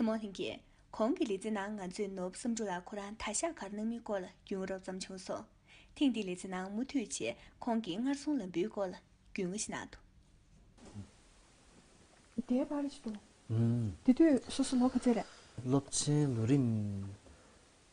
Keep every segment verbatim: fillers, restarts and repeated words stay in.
རྨོ་ལྷན་རྒྱས། གོང་གི་ལེ་ཚན་ནང་ང་ཚོས་ནོར་བུ་བསམ་འགྲུབ་ལགས་ཁོ་རང་དར་ཤག་ག་རེ་གནང་མིན་སྐོར་ལ་རྒྱུས་མངའ་རོབ་ཙམ་བྱུང་སོང་། ཐེངས་འདིའི་ལེ་ཚན་ནང་མུ་མཐུད་བྱས་ཁོང་གི་སྔར་སོང་ལམ་བུའི་སྐོར་ལ་རྒྱུས་མངའ་ཞིག་གནང་འདུག་དེའི་བར་ཅིག་ཏུ། ཨུམ། དེ་དུས་སོ་སོ་ལོ་ག་ཚོད་རེད། སློབ་ཆེན་ལོ་རིམ་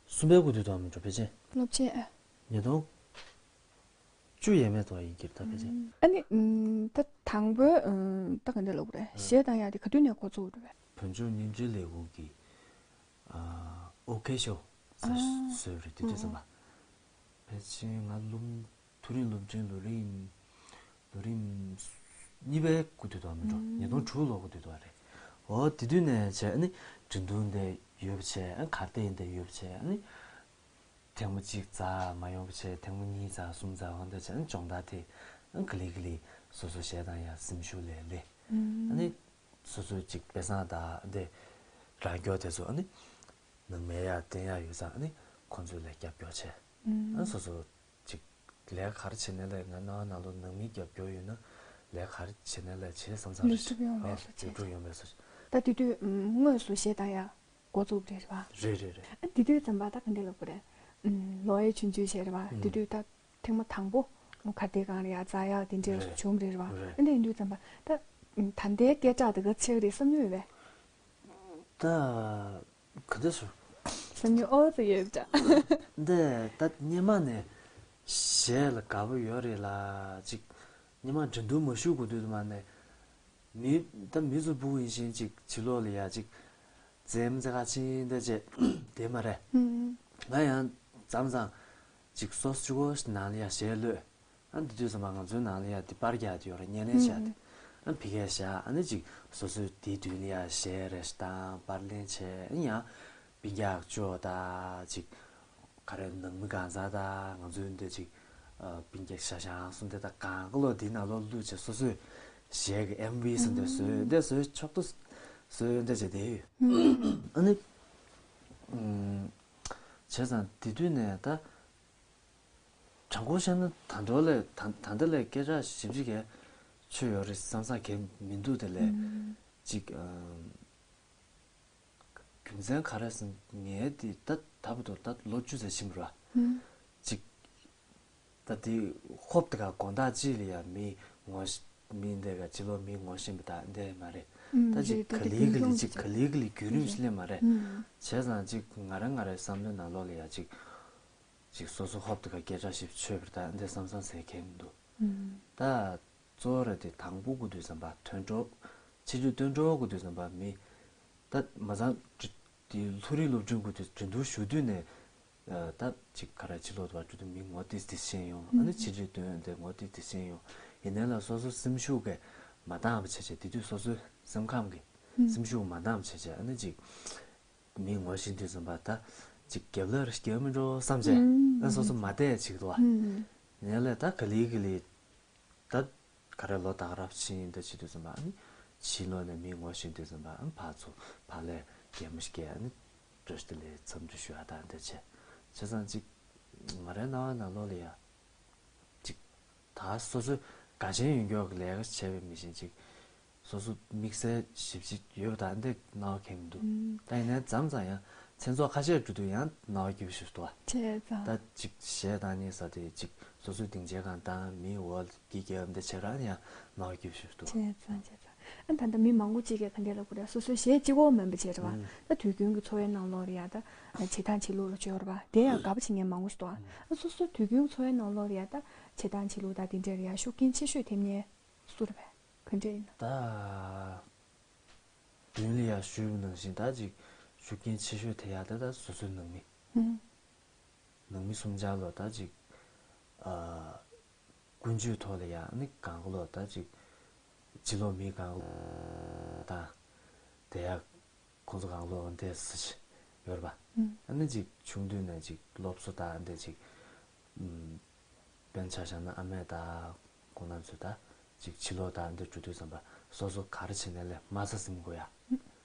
གསུམ་པའི་སྐབས་དུས་དང་མི་འགྲོ་ཕལ་ཆེར། སློབ་ཆེན་ཨ། ཉིས་སྟོང་བཅུ་ཡས་མས་དོ་ཡིན་གྱི་ད་ཕལ་ཆེར། ཨ་ནི་ཨུམ། ད་དང་པོའི་ཨུམ། ད་ག་འདྲ་ལབ་དགོས་རེད། གཞས་བཏང་ཡག་དེ་ག་དུས་ནས་འགོ་བཙུགས་རེད་པས། བོད་ལྗོངས་བརྙན་འཕྲིན་ལས་ཁུངས་ཀྱི་ཨ། ཨོ་ཁེ་ཤོ་ཟེར་ཨ། བཟོས་རེད་དེ་དུས་ཙམ་པ། ཨ། ཕལ་ཆེར་ང་སློབ། མཐོ་རིམ་སློབ་འབྲིང་ལོ་རིམ། ལོ་རིམ་གཉིས་པའི་སྐབས་དུས་དང་མི་འགྲོ། ཨུམ། ཉིས་སྟོང་དྲུག་ལོ་སྐབས་དུས་དང་རེད། འོ་དེ་དུས་ནས་བྱས་ཨ་ནི་འགྲན་བསྡུར་འདི་ཡོད་པ་བྱས། ཨ། གར་སྟེགས་འདི་ཡོད་པ་བྱས། ཨ་ནི་ཐེངས་མ་གཅིག་རྩ་མ་ཡོང་བ་བྱས། ཐེངས་མ་གཉིས་རྩ་གསུམ་རྩ་འོ་འདི་བྱས། ཨ་ནི་སྦྱོང་བརྡར་དེ་ཨ་ག་ལེ་ག་ལེ་སོ་སོ་གཞས་བཏང་ཡག་སེམས་ཤུགས་ལས་ལས། ཨུམ། ཨ་ནི་སོ་སོའི་ཅིག་དཔེ་བཟང་དང་འདི་རང་སྐྱོར་དེ་ཚོ་ཨ་ནི་ནང་མི་ཡར་བསྟན་ཡག་ཡོད་ཙང་། ཨ་ནི་ཁོང་ཚོས་ལས་རྒྱབ་སྐྱོར་བྱས། ཨུམ། ཨ་ནི་སོ་སོ་ཅིག་ལས་ཀ་ག་རེ་བྱེད་ནའི་ལས། ང་རྣ་བ་ནང་ལོགས་ནང་མིའི་རྒྱབ་སྐྱོར་ཡོད་ན་ལས་ཀ་ག་རེ་བྱེད་ནའི་ལས་བྱེད་བསམ་བསམ་ལས་རེད། གྲུབ་ཡོང་བའི་ཨ། བཟོ་བྱས། ལས་གྲུབ་ཡོང་བའི་བཟོ་བྱས། ད་དེ་དུས་ཨུམ། དངོས་སུ་གཞས་བཏང་ཡག་འགོ་བཙུགས་པ་རེད་པ། རེད་རེད་རེད། ཨ། དེ་དུས་ཙམ་པ་ད་ག་འདྲ་ལབ་དགོས་རེད། ཨུམ། ལོ་ཡ་ཆུང་ཆུང་བྱས་རེད་པ། ཨུམ། དེ་དུས་ད་ཐེངས་མ་དང་པོ་གར་སྟེགས་སྒང་ལ་ཡར་འཛེག་ཡག་དེ་འདྲ་རེད། བྱུང་བ་རེད་པ། རེད། ཨ་ནི་དེ་དུས་ཙམ་པ་ད་ཨུམ། ད་ལྟའི་སྐད་གྲགས་དེ་ག་ཚད་རེད་བསམ་མྱོང་ཡོད་པས། ད་ག་འདྲ་ཞུ། བསམ་མྱོང་ཨོ་ཙི་ཡོད་པ་འདྲ། འདི་ད་སྔོན་མ་ནས་གཞས་ལ་དགའ་པོ་ཡོད་རེད་ལ། ཅིག་སྔོན་མ་འགྲན་བསྡུར་མ་ཞུགས་གོ་དུས་དུ་མ་ནས་མི་ད་མི་ཚོ་སྤུ་གུ་ཡིན་བཞིན་ཅིག་ཕྱི་ལོགས་ལ་ཡ་ཅིག་འཛེམ་འཛེ་ཁ་ཕྱིན་འདི་བྱས་དེ་མ་རེད། ཨུམ། ང་ཡང་མཚམས་མཚམས་ཅིག་སོ་སོ་གཅིག་པོ་ནང་ལ་ཡ་གཞས་ལྷོད། ཨ། འདི་དུས་ཙམ་པ་ང་ཚོའི་ནང་ལ་ཡ་འདི་པར་རྒྱག་དེ་ཡོད་རེད། བརྙན་ལེན་བྱས་ཏེ། ཨ། ཕ་གིར་བཞག་ཨ་ནི་ཅིག་སོ་སོའི་དེའི་མདུན་ལ་ཡ་གཞས་རེ་ཞིག་བཏང་། པར་ལེན་བྱས། ཨ་ནི་ཡང་སྤུན་ཀྱག་ཅོ་དང་ཅིག་ག་རེ་ནང་མི་གང་ཟག་དང་ང་ཚོའི་འདི་ཅིག་ཨ། སྤུན་ཀྱག་ཤ་ཞང་གསུམ་དེ་དང་གང་ག་ལོ་དེའི་ནང་ལོགས་བླུགས་བྱས་སོ་སོའི་གཞས་ཀྱི་ཨེམ་བི་སུ་འདི་བཟོས། འདི་བཟོས་ཆོག་ཏུ་བཟོས་འདི་བྱས་དེ་ཡོད། ཨ་ནི་བྱས་ཙང་དེ་དུས་ནས་ད། དྲང་པོ་བཤད་ན་ད་འགྲོ་ལས་ད་ད་ལྟ་ལས་སྐད་གྲགས་ཞེ་པོ་ཅིག་ག་ཚོད་ཡོད་རེད་བསམ་བསམ་གང་མི་འདུག་དེ་ལས་ཅིག་ཨམ། རྒྱུ་མཚན་ག་རེ་ཟེར་ན་ངའི་དེ་ད་ད་བར་དུ་ད་ལོ་བཅུ་ཙམ་ཕྱིན་པ་རེད་བ། ཅིག་ད་དེ་ཧོབ་དེ་ག་དགོང་དག་ཅིག་ལ་ཡ་མི་ངོ་ཤེས་མི་འདི་ག་ཕྱི་ལོགས་མི་ངོ་ཤེས་པ་ད་འདི་མ་རེད། ད་ཅིག་ག་ལེ་ག་ལེ་ཅིག་ག་ལེ་ག་ལེ་བརྒྱུད་རིམ་ཞིག་སླེབས་མ་རེད། བྱས་ཙང་ཅིག་ང་རང་ང་རའི་བསམ་བློའི་ནང་ལོགས་ལ་ཡ་ཅིག་ཅིག་སོ་སོ་ཧོབ་ཏེ་ག་སྐད་གྲགས་ཞིག་ཆོད་པར་ད་འདི་བསམ་བསམ་ཟེར་མཁན་མི་འདུག་ད་གཙོ་བོ་ར་དེ་དང་པོ་གོ་དུས་ཙམ་པ་ཐོན་འགྲོ། ཕྱི་དྲིལ་སྟོན་འགྲོ་གོ་དུས་ཙམ་པ་མི་ད་མ་ཚང་དེ་ལྷོ་རིགས་སློབ་འབྲིང་གོ་དུས་འགྲན་བསྡུར་ཞུ་དུས་ནས་ད་ཅིག་ག་ར་ཕྱི་ལོགས་དུ་བ་འགྲོ་དུས་མི་ངོ་ཏིས་ཏིས་ཤེས་ཡོང་། ཨ་ནི་ཕྱི་དྲིལ་སྟོན་དེ་ངོ་ཏིས་ཏིས་ཤེས་ཡོང་། ཡིན་ནའི་ལ་སོ་སོ་སེམས་ཤུགས་གས་མ་འདང་བ་བྱས་བྱས་དེ་དུས་སོ་སོའི་སེམས་ཁམས་གས་སེམས་ཤུགས་མ་འདང་བ་བྱས་བྱས་ཨ་ནི་ཅིག་མི་ངོ་ཤེས་དུས་ཙམ་པ་ད་ཅིག་རྒྱབ་ལ་ར་རྒྱབ་མི་འགྲོ་བསམ་བྱས། ཨ་སོ་སོ་མ་བལྟས་ཅིག་འདུག་བ། ཡིན་ནའི་ལ་ད་ག་ལེ་ག་ལེ་ད་ག་རེ་ལོ་ད་ག་ར་ཕྱིན་ད་བྱེད་དུས་ཙམ་པ་ཨ་ནི་ཕྱི་ལོགས་ནས་མི་ངོ་ཤེས་དུས་ཙམ་པ་ཨ་ནི་ཕར་ཚུར་ཕར་ལས་གད་མོ་ཞིག་བགད། ཨ་ནི་བཀྲ་ཤིས་བདེ་ལེགས་འཚམས་འདྲི་ཞུ་ཡ་ད་འདི་བྱས། བྱས་ཙང་ཅིག་ང་རའི་རྣ་བ་ནང་ལོགས་ལ་ཡ་ཅིག་ད་སོ་སོའི་དགའ་ཞེན་ཡོད་མཁན་གྱི་ལས་ཀ་བྱས་པའི་མི་གཞན་ཅིག་སོ་སོ་དམིགས་བསལ་ཞིབ་ཅིག་ཡོད་པ་ད་འདི་རྣ་བ་ཁེངས་མི་འདུག་ད་ཡིན་ནའི་མཚམས་མཚམས་ཡང་མཚན་ཚོགས་ཁ་ཤས་འགྲོ་དུས་ཡང་རྣ་བ་སྐྱིད་པོ་ཞིག་འདུག་བ། བྱས་ཙང་ད་ཅིག་གཞས་བཏང་ནས་ཟ་དེ་ཅིག་སོ་སོའི་སྡིངས་ཆའི་སྒང་བཏང་མི་འོག་གི་རྒྱབ་འདི་བྱེད་ར་ཡང་རྣ་བ་སྐྱིད་པོ་ཞིག་འདུག་བ། བྱས་ཙང་བྱས་ཙང་། ཨ་ད་ལྟ་མི་མང་པོ་ཅིག་གིས་ག་འདྲས་ལབ་དགོས་རེད། སོ་སོའི་གཞས་གཅིག་པོ་མིན་པ་བྱས་རེད་བ། ད་དུས་རྒྱུན་གྱི་འཚོ་བའི་ནང་ལོགས་ལ་ཡ་ད་བྱེད་སྟངས་བྱེད་ལུགས་ལ་བྱས་རེད་བ། དེ་ཡང་དགའ་པོ་བྱེད་མཁན་མང་པོ་ཞིག་འདུག་བ། ཨ་སོ་སོ་དུས་རྒྱུན་འཚོ་བའི་ནང་ལོགས་ལ་ཡ་ད་བྱེད་སྟངས་བྱེད་ལུགས་ད་དེ་འདྲས་ལ་ཡ་ཤུགས་རྐྱེན་ཆེ་ཤོས་ཐེབས་མཁན་སུ་རེད་བས། ག་འདྲས་ཡིན་ན། ད་མདུན་ལ་ཡ་ཞུས་པ་ནང་བཞིན་ད་ཅིག་ཤུགས་རྐྱེན་ཆེ་ཤོས་ཐེབས་ཡ་ད་ད་སོ་སོའི་ནང་མི། ནང་མི་གསུམ་ཆར་ལོ་ད་ཅིག་ཨ་ཀུན་སྤྱོད་ཐོག་ལ་ཡ་ནི་གང་ག་ལོ་ད་ཅིག་ཕྱི་ལོགས་མི་གང་ག་ལོ་ད་དེ་ཡ་ཁོང་ཚོ་གང་ག་ལོ་འདས་ཟེར་ཡོད་རེད་པ། ཨ་ནི་ཅིག་ཆུང་དུས་ནས་ཅིག་སློབ་གསོ་ད་འདས་ཅིག་དཔེར་ན་ཆ་བཞག་ན་ཨ་མས་ད་ཁོང་རྣམ་ཚོས་ད་ཅིག་ཕྱི་ལོགས་ད་འདས་འགྲོ་དུས་ཙམ་པ་སོ་སོ་ག་རེ་བྱེད་ནས་ལས་མ་ས་ཟིན་དགོས་ཡ།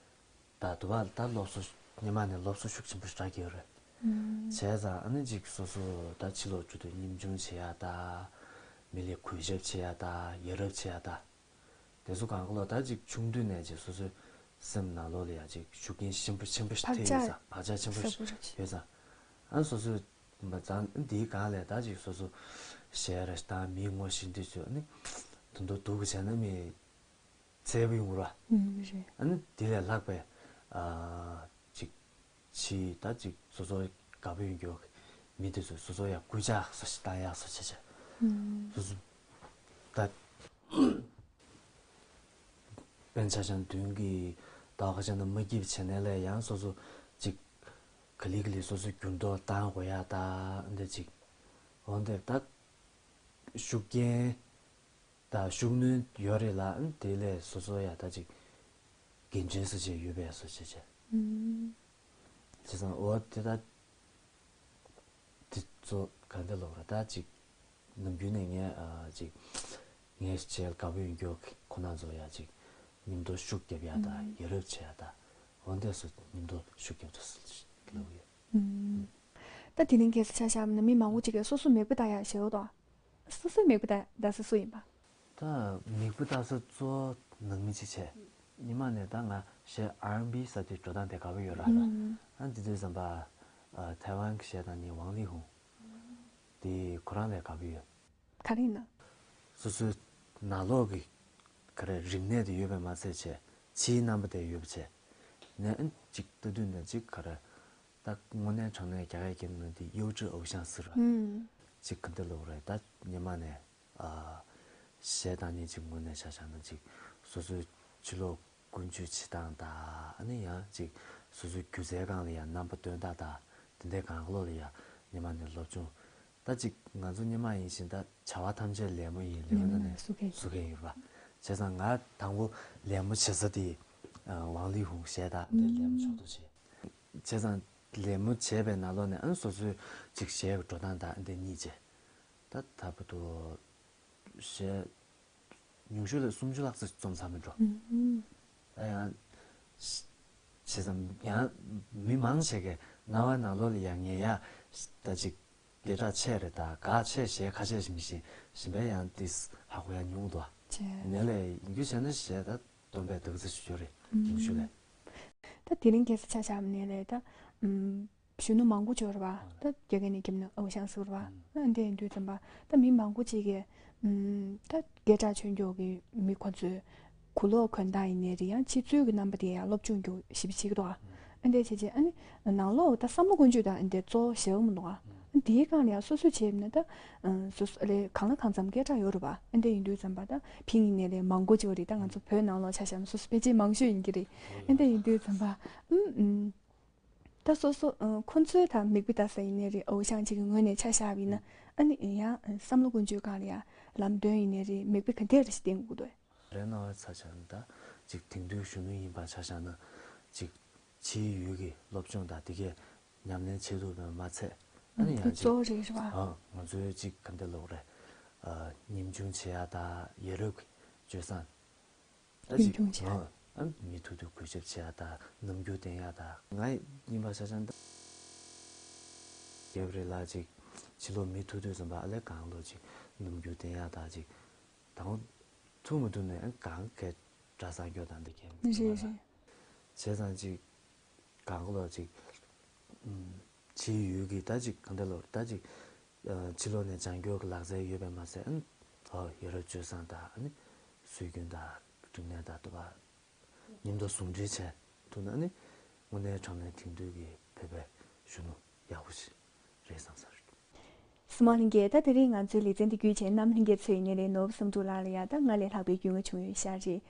ད་དུ་བ་ད་སློབ་གསོ་སྔོན་མ་ནས་སློབ་གསོ་ཤུགས་ཆེན་པོ་ཞིག་རག་གི་ཡོད་རེད། བྱས་ཙང་ཨ་ནི་ཅིག་སོ་སོ་ད་ཕྱི་ལོགས་འགྲོ་དུས་སྙོམ་ཆུང་བྱེད་ཡ་ད། མི་ལ་གུས་ཞབས་བྱེད་ཡ་ད། ཡ་རབས་བྱེད་ཡ་ད། དེ་ཚོ་གང་ག་ལོ་ད་ཅིག་ཆུང་དུས་ནས་ཅིག་སོ་སོའི་ སེམས་ནང་ལོགས་ལ་ཡང་ཅིག་ཤུགས་རྐྱེན་ཆེན་པོ་ཆེན་པོ་ཞིག་བག་ཐེབས་ཡོད་ཆགས་ཙང་བག་ཆགས་ཆེན་པོ་ཞིག་ཡོད་ཙང་། ཨ་སོ་སོའི་མ་ཙང་འདིའི་སྒང་ལས་ད་ཅིག་སོ་སོ་གཞས་ར་ཞིག་དང་མིའི་ངོ་ཤེས་འདི་ཚོས་ནི་དོན་དུ་སྡུག་གི་བྱས་ན་མི་ཚེ་བུ་ཡོང་ར། ཨུམ་རེད། ཨ་ནི་དེ་ལས་ལྷག་པའི་ཨ་ཅིག་ཕྱི་ད་ཅིག་སོ་སོ་དགའ་པོ་ཡོང་རྒྱུ་མི་དེ་ཚོས་སོ་སོ་ཡ་སྐུལ་ལྕག་སོ་ཞིག་བཏང་ཡག་སོ་བྱེད་བྱེད། ཨུམ་སོ་སོ་ད་དཔེར་ན་ཆ་བཞག་ན་མདུན་གྱི་ད་ཁ་ཆ་ན་མ་སྐྱིད་པ་བྱེད་ནས་ལས་ཡང་སོ་སོ་ཅིག་ག་ལེ་ག་ལེ་སོ་སོ་འགྱུར་ལྡོག་བཏང་དགོས་ཡག་ད་འདི་ཅིག་འོ་འདི་ད་ཤུགས་རྐྱེན། ད་ཤུགས་སྣོན་ཡོད་རེད་ལ། ཨ་དེ་ལས་སོ་སོ་ཡ་ད་ཅིག་འགན་འཁྲི་སུ་བྱས་ཡོད་པའི་སོ་བྱེད་བྱེད། ཨུམ། བྱས་ཙང་འོ་དེ་ད་དེ་ཚོ་ག་འདྲ་ལོག་ར་ད་ཅིག་ནམ་རྒྱུན་ནས་ངས་ཨ་ཅིག་ངས་བྱས་དགའ་པོ་ཡོང་རྒྱུ་ཁོ་ན་ཚོ་ཡ་ཅིག་མཉམ་དུ་ཤུགས་རྒྱབ་ཡ་ད་ཨུམ་ཡ་རབས་བྱས་ཡ་ད་འོ་འདས་སུ་མཉམ་དུ་ཤུགས་རྒྱབ་ཐུབ་སུ་ལབ་ཡོད། ཨུམ། ད་དེ་རིང་ཁ་སང་ཆ་བཞག་ན་མི་མང་པོ་ཅིག་གིས་སོ་སོ་མིག་དཔེ་ལྟ་ཡག་ཞེ་པོ་འདུག་སོ་སོའི་མིག་དཔེ་ལྟ་ས་སུ་ཡིན་པ། ད་མིག་དཔེ་ལྟ་ས་གཙོ་བོ་ནང་མི་གཅིག་བྱས། ཉི་མ་ནས་ད་ང་གཞས་ཨར་ཨེན་བི་ཟེར་དེ་འགྲོ་སྟངས་དེ་དགའ་པོ་ཡོད་ར་ལ། ཨ་འདི་དུས་ཙམ་པ་ཨ་ཐའེ་ཝན་གྱི་གཞས་བཏང་མཁན་ཝང་ལི་ཧུང་། དེ་ཁོ་རང་ལས་དགའ་པོ་ཡོད། ག་རེ་ཡིན་ན། སོ་སོའི་ནང་ལོགས་ཀྱི་ག་རེ་རིག་གནས་དེ་ཡོད་པས་མ་ཚད་བྱས་ཕྱིའི་རྣམ་པ་དེ་ཡོད་པ་བྱས། ནས་ཨ་ཅིག་ལྟ་དུས་ནས་ཅིག་ག་རེ། ད་དངོས་གནས་དྲང་གནས་རྒྱ་སྐད་སྐད་ནང་དེ་ཡོ་ཀྲི་འོ་ཞང་ཟེར་བ། ཨུམ། ཅིག་ག་འདྲ་ལབ་དགོས་རེད་ད་ཉི་མ་ནས་ཨ་གཞས་བཏང་མཁན་ཅིག་དངོས་གནས་ཆ་བཞག་ན་ཅིག་སོ་སོའི་ཕྱི་ལོགས་ཀུན་སྤྱོད་བྱེད་སྟངས་དང་ཨ་ནི་ཡང་ཅིག་སོ་སོའི་སྒྱུ་རྩལ་སྒང་ལ་ཡང་རྣམ་པ་སྟོན་སྟངས་དང་དེ་འདྲའི་སྒང་ལོགས་ལ་ཡང་ཉི་མ་ནས་སློབ་སྦྱོང་། ད་ཅིག་ང་ཚོ་སྔོན་མ་ཡིན་བཞིན་ད་བྱ་བ་ཐམས་ཅད་ལད་མོ་ཡིན་ལེའུ་ན་ནས་སུ་གས་སུ་གས་ཡོད་པ། བྱས་ཙང་ང་དང་པོ་ལད་མོ་བྱེད་ས་དེ་ཝང་ལི་ཧུང་གཞས་དག་འདི་ལད་མོ་ཕྱོགས་གཏོགས་བྱས། བྱས་ཙང་ལད་མོ་བྱས་པའི་ནང་ལོགས་ནས་ཨ་ནི་སོ་སོའི་ཅིག་གཞས་ཀྱི་འགྲོ་སྟངས་དག་འདི་གཉིས་བྱས། ད་ད་བར་དུ་གཞས་ཉུང་ཤོས་ལ་སུམ་ཅུ་ལྷག་ཙམ་རྩོམ་ཚར་མི་འགྲོ། ཨུམ། ད་ཡང་། བྱས་ཙང་ཡང་མི་མང་ཆེ་གས་རྣ་བ་ནང་ལོགས་ལ་ཡང་ངས་ཡ་ད་ཅིག་སྐད་གྲགས་ཆེ་རེད་ད་ག་ཆེ་གཞས་ཁ་ཤས་ཤིག་མི་ཤེས་གཞན་པས་ཡང་ཏིས་ཧ་གོ་ཡ་ཉུང་འདུག་བྱས། ནས་ལས་ཡིན་རྒྱུ་བྱས་ན་གཞས་ད་སྟོན་པའི་དག་ཚིག་ཞུ་རྒྱུ་རེད་ཨུམ། ཉུང་ཤོས་ལས། ད་དེ་རིང་ཁ་སང་ཆ་བཞག་ནས་ལས་ད་ཨུམ། གཞོན་ནུ་མང་པོ་ཅིག་ཡོད་རེད་པ། ད་རྒྱ་སྐད་ནས་རྒྱབ་ན་偶像ཟེར་བ། ཨ་འདི་ཡིན་དུས་ཙམ་པ་ད་མི་མང་པོ་ཅིག་གིས་ཨུམ་ད་སྐད་གྲགས་ཆོད་མཁན་གྱི་མི་ཁོ་ཚོའི་གུ་ལོག་གོན་སྟངས་ཡིན་ནའི་རེད་ཡང་ཕྱི་ཚུལ་གྱི་རྣམ་པ་དེ་ཡང་སློབ་སྦྱོང་རྒྱུ་ཞིབ་ཕྱིག་ཏོ། ཨ་འདི་བྱས་རྗེས་ཨ་ནི་ནང་ལོགས་ད་བསམ་བློ་ཀུན་སྤྱོད་དང་ཨ་འདི་གཙོ་བོ་ཞེ་པོ་མི་འདུག་ཨ་འདིའི་སྒང་ལ་ཡང་སོ་སོས་བྱས་ན་ད་ཨ་སོ་སོ་ལས་གང་ལ་གང་འཚམ་སྐད་གྲགས་ཡོད་རེད་པ། ཨ་འདི་ཡིན་དུས་ཙམ་པ་ད་ཕིང་ཡིན་ནའི་རེད་མང་པོ་ཅིག་རེད། ད་ང་ཚོ་བོད་ནང་ལོགས་ཆ་བཞག་ན་སོ་སོ་ཕལ་ཆེར་མང་ཤོས་ཡིན་གྱི་རེད། ཨ་འདི་ཡིན་དུས་ཙམ་པ་ཨུམ་ཨུམ། ད་སོ་སོ་ཨ་ཁོ་ཚོའི་ད་མིག་དཔེ་ལྟ་ས་ཡིན་ནའི་རེད། ཨོ་ཞང་གཅིག་གི་ངོས་ནས་ཆ་བཞག་པ་ཡིན་ན་ཨ་ནི་ཡང་བསམ་བློ་ཀུན་སྤྱོད་སྒང་ལ་ཡང་ལམ་སྟོན་ཡིན་ནའི་རེད། མིག་དཔེ་ག་འདྲ་རེ་ཞིག་བསྟན་དགོས་འདུག་རེད་ན་བ་ཚ་ཆ་ན་ད་ཅིག་དེང་དུས་གཞོན་ནུ་ཡིན་པ་ཆ་བཞག་ན་ཅིག་ཕྱིའི་ཡུལ་གྱི་སློབ་སྦྱོང་དང་དེ་གས་ཉམས་ལེན་བྱེད་ཐུབ་པ་མ་ཚད་ཨ་ནི་ཡང་ཅིག་གཙོ་བོ་རེད་རེད་བ། ཨ་ང་ཚོའི་ཅིག་ག་འདྲ་ལབ་དགོས་རེད། ཨ་ཉམ་ཆུང་བྱེད་ཡ་ད་ཡ་རབས་ཀྱི་སྤྱོད་བཟང་། ད་རྒྱུན་ཅིག་འཁྱོངས་བྱས། ཨ་མི་ཐུག་དུས་གུས་ཞབས་བྱེད་ཡ་དང་རྣམ་འགྱུར་བསྟན་ཡ་དང་། ང་ཡིན་པ་ཆ་ཆ་འདི་རྒྱབ་རེད་ལ་ཅིག་ཕྱི་ལོགས་མི་ཐུག་དུས་ཙམ་པ་ཨ་ལས་གང་ལོ་ཅིག་རྣམ་འགྱུར་བསྟན་ཡ་དང་ཅིག་དང་ཐུག་མི་ཐུག་ནས་ཨ་གང་གས་གྲྭ་ས་སྐྱོ་དང་འདི་གས་མི་རེད་ཐུག་རེད། བྱས་ཙང་ཅིག་གང་ལོ་ཅིག་ཕྱིའི་ཡུལ་གྱི་ད་ཅིག་གང་འདྲ་ལོ་ད་ཅིག་ཕྱི་ལོགས་ནས་སྦྱང་སྐྱོར་གྱི་ལག་རྩལ་ཡོད་པས་མ་ཚད་ཨ་ནི་ཡ་རབས་སྤྱོད་བཟང་དང་ཨ་ནི་སྲོལ་རྒྱུན་དང་རིག་གནས་དང་དུ་བ་མཉམ་དུ་ཟུང་འབྲེལ་བྱས་ཐུབ་ན་ཨ་ནི་དངོས་གནས་དྲང་གནས་དེང་དུས་ཀྱི་བོད་པའི་གཞོན་ནུ་ཡག་པོ་ཞིག་རེད་བསམ་ས་རེད། གཟིགས་མོ་ལྷན་རྒྱས། ད་དེ་རིང་ང་ཚོའི་ལེ་ཚན་འདི་བརྒྱུད་བྱས་རྣམ་ལྷན་རྒྱས་ཚོས་ཡིན་ནའི་རེད། ནོར་བུ་བསམ་གྲུབ་ལགས་ལ་ཡང་ད་སྔར་ལས་ལྷག་པའི་རྒྱུས་མངའ་བྱུང་ཡོད་ཤག་རེད།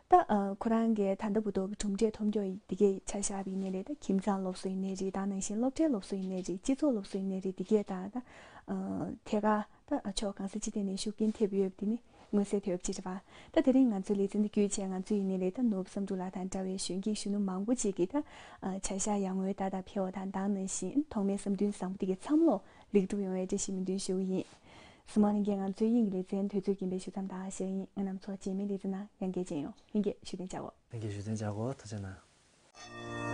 ད་ཨ་ཁོ་རང་གིས་ད་ལྟ་བར་དུ་གྲུབ་འབྲས་ཐོབ་མཁན་འདི་གའི་ཆ་བཞག་པ་ཡིན་ནའི་རེད། ད་ཁྱིམ་ཚང་སློབ་གསོ་ཡིན་ནའི་རེད། ད་ནང་བཞིན་སློབ་གྲྭའི་སློབ་གསོ་ཡིན་ནའི་རེད། སྤྱི་ཚོགས་སློབ་གསོ་ཡིན་ནའི་རེད། འདི་གས་ད་ད་ཨ་ཐད་ཀར་ད་ཨ་ཕྱོགས་གང་ས་ཅི་ཐད་ནས་ཤུགས་རྐྱེན་ཐེབས་ཡོད་པ་འདི་ནི་མངོན་གསལ་དོད་པོ་ཅིག་རེད་པ། ད་དེ་རིང་ང་ཚོའི་ལེ་ཚན་འདི་བརྒྱུད་བྱས་ང་ཚོ་ཡིན་ནའི་རེད། ད་ནོར་བུ་བསམ་གྲུབ་ལགས་དང་འདྲ་བའི་གཞོན་སྐྱེས་གཞོན་ནུ་མང་པོ་ཅིག་གིས་ད་ཨ་བྱ་གཞག་ཡར་ངོའི་ཟླ་དང་འཕེལ་བ་དང་། ད་ནང་བཞིན་ཐོག་མའི་བསམ་འདུན་བཟང་པོ་འདི་གའི་མཚམས་ལོག་ལེགས་གྲུབ་ཡོང་བའི་བཀྲ་ཤིས་སྨོན་འདུན་ཞུ་གི་ཡིན། གཟིགས་མོ་ལྷན་རྒྱས། ང་ཚོའི་དབྱིངས་ཀྱི་ལེ་ཚན་དུས་ཚོད་རྐྱེན་པས་ཞུ་མཚམས་ད་ག་བཞག་ཡིན། ང་རྣམ་ཚོ་རྗེས་མའི་ལེ་ཚན་ནང་ཡང་བསྐྱར་མཇལ་ཡོང་། ལྷན་རྒྱས་བཞུགས་གདན་འཇགས་གོ། ལྷན་རྒྱས་བཞུགས་གདན་འཇགས་གོ། ཐུགས་རྗེ་གནང་།